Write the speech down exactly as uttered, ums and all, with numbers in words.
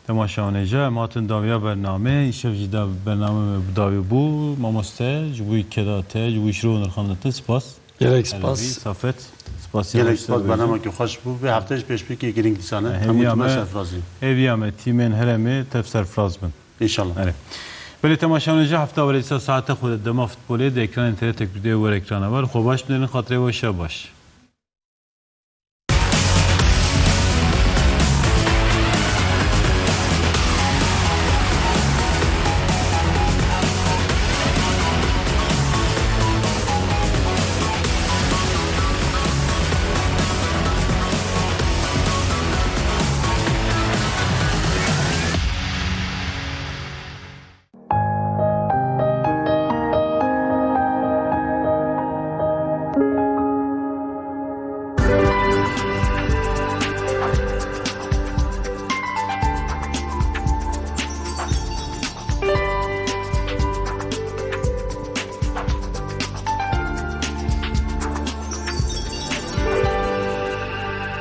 Temaşevanê ji em hatin dawiya bernamê. Îşev jî da bername me bi dawî bû. Mamoste, ji bo keda te, ji bo şiro û nirxandina te spas. Gelek spas. Elvî, Safet, spas. Gelek spas, bernamekî xweş bû. Vê hefte ji pêşbîkî girîng dîsane. Hêviya me, serfirazî. Hêviya me, tîmên herêmê tev serfiraz bin. Înşallah. Erê. Belê temaşevanê ji hefta welê dîsa saete xwe de dema futbolê di ekranên T R T Kurdiyê wer ekrana wer. Xwe baş bidêrin, xatirê we şev baş.